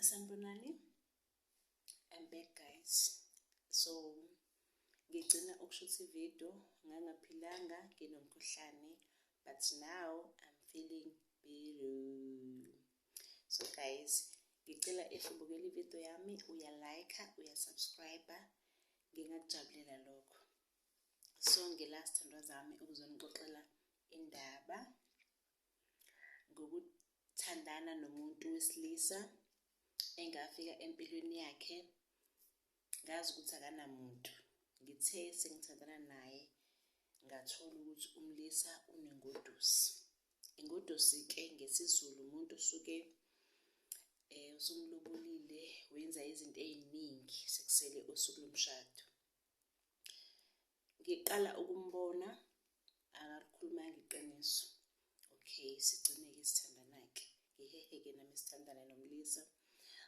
Sanibonani, I'm back guys. So ngigcina ukushutha ividiyo ngangaphilanga nginomkhuhlane but now I'm feeling better. So guys, ngicela if ubukela ividiyo yami uya-like, uya-subscribe, ngingakujabulela lokho. So ngila sithandwa zami ukuzonixoxela indaba ngokuthandana nomuntu wesilisa engafika empilweni yakhe ngazi ukuthi akanamuntu. Ngithe sengithandana naye ngathola ukuthi umlisa unengodusi. Ingodusi-ke ngesiZulu umuntu osuke usumlobolile wenza izinto ey'ningi sekusele usuku lomshado. Ngiqala ukumbona akalikhulumanga iqiniso. Okay, sigcine-ke sithandana-ke. Ngihehe-ke nami sithandane nomlisa.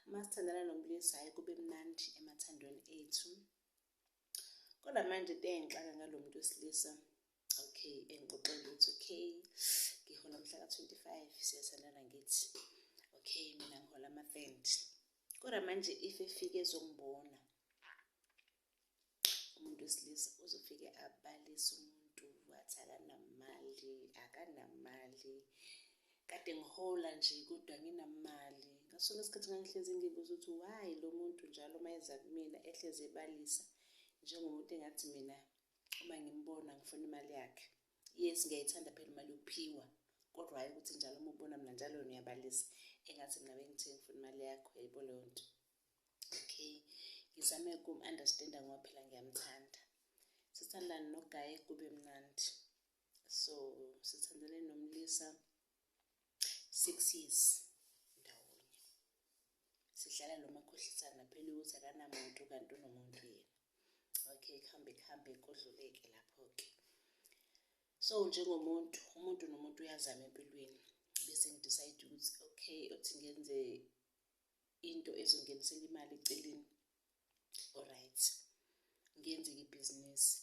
Uma sithandana nomlisa hhayi kube mnandi emathandweni ethu. Kodwa manje into eyayingixaka ngalo muntu wesilisa, okay, engixoxela ukuthi okay, ngihola mhla ka-25 siyathandana ngithi. Okay, mina ngihola ama-thirty. Kodwa manje if efika ezongibona umuntu wesilisa uzofike abalise umuntu athi akanamali, akanamali. Kade ngihola nje kodwa anginamali. Ngaso sonke isikhathi ngangihlezi ngibuza ukuthi why lo muntu njalo uma eza kumina ehlezi ebalisa njengomuntu engathi mina uma ngimbona ngifuna imali yakhe. Yes, ngiyayithanda phela imali yokuphiwa kodwa hhayi ukuthi njalo uma ubona mina njalo wena uyabalisa engathi mina bengithe ngifuna imali yakho yayibo leyo nto. Okay, ngizame ukum-understand-a ngoba phela ngiyamthanda. Sithandane noGaye kube mnandi. So sithandane nomlisa 6 years ndawonye. Sihlala lo makhohlisana phela ukuthi akanamuntu kanti unomuntu yena. Okay, kuhambe kuhambe kudluleke lapho-ke. So njengomuntu, umuntu nomuntu uyazama empilweni. Bese ngi-decide ukuthi okay, othi ngenze into ezongenisela imali eceleni. Alright, ngenze-ke ibhizinisi.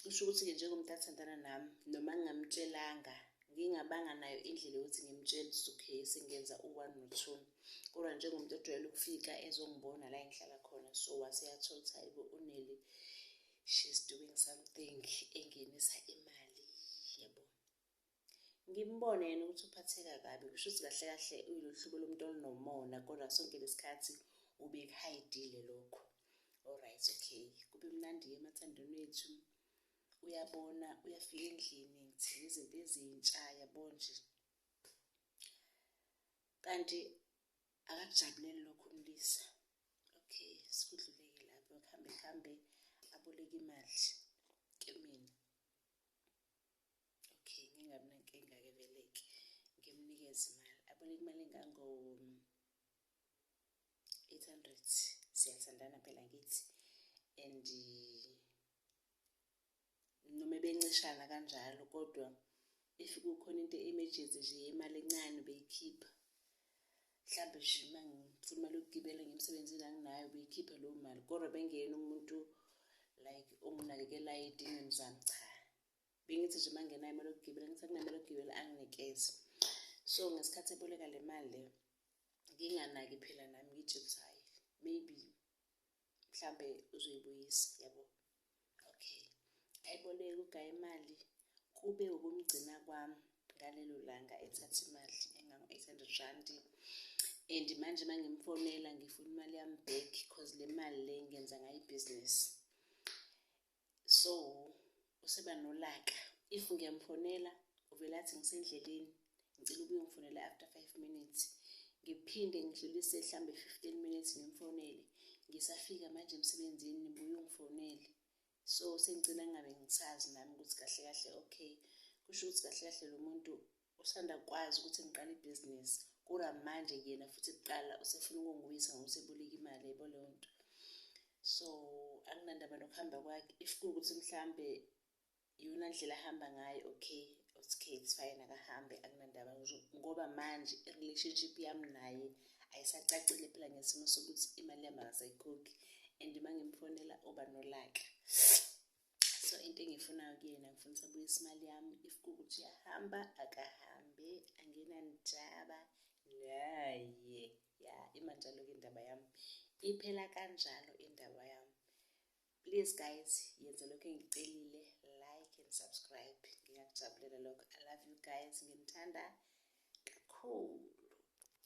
Kusho ukuthi-ke njengomuntu athandana nami noma ngingamtshelanga ngingabanga nayo indlela yokuthi ngimtshele ukuthi okay sengenza u-one no-two. Kodwa njengomuntu ojwayele ukufika ezongibona la engihlala khona so wase eyathola ukuthi hhayi bo uNeli she's doing something engenisa imali yabo. Ngimbone yena ukuthi uphatheka kabi kusho ukuthi kahle kahle uyilo hlobo lomuntu olunomona kodwa sonke lesikhathi ubekuhayidile lokho. Alright, okay, kube mnandi-ke emathandweni wethu. Uyabona uyafika endlini ngithenga izinto ezintsha yabo nje. Kanti akakujabuleli lokho umlisa. Okay, sikudluleke lapho kuhambe kuhambe aboleke imali kimina. Okay, ngingabi nankinga-ke vele-ke ngimnikeze imali. Aboleke imali engango-800. Siyathandana phela ngithi and noma ebencishana kanjalo kodwa if kukhona into e-emergency nje yemali encane ubeyikhipha. Mhlambe nje uma ngifuna imali yokugibela ngiye emsebenzini anginayo ubeyikhipha leyo mali kodwa bengeyena umuntu like onginakekelayo ey'dingweni zami, cha. Bengithi nje uma ngingenayo imali yokugibela ngithi akunamali yokugibela anginikeze. So ngesikhathi eboleka le mali le nginganaki phela nami ngiy'tshela ukuthi hhayi maybe mhlambe uzoyibuyisa yabo. Okay, ayiboleke uGaye imali kube ukumgcina kwami ngalelo langa ethatha imali engango-800 randi. And manje uma ngimfonela ngifuna imali yami back cause le mali le ngenza ngayo ibhizinisi. So useba nolaka if ngiyamfonela uvele athi ngisendleleni ngicela ubuye ungifonele after 5 minutes. Ngiphinde ngidlulise hlambe 15 minutes ngimfonele ngisafika manje emsebenzini buye ungifonele. So sengigcina ngingabe ngisazi nami ukuthi kahle kahle okay kusho ukuthi kahle kahle lo muntu usanda kwazi ukuthi ngiqale ibhizinisi kodwa manje yena futhi kuqala usefuna ukungiwisa ngokuthi eboleka imali yabo leyo nto. So anginandaba nokuhamba kwakhe if kuwukuthi mhlambe iyona ndlela ahamba ngayo okay, okay it's fine akahambe akunandaba ngoba manje i-relationship yami naye ayisacacile phela ngesimo sokuthi imali yami akasayikhokhi and uma ngimfonela uba nolaka. So into engiyifunayo kuyena ngifuna ukuthi abuyise imali yami if kuwukuthi uyahamba akahambe anginandaba naye. Ya imali. Ima njalo-ke indaba yami. Iphela kanjalo indaba yami. Please guys, yenza lokho engikucelile, like and subscribe. Ngingakujabulela lokho. I love you guys. Nginithanda kakhulu.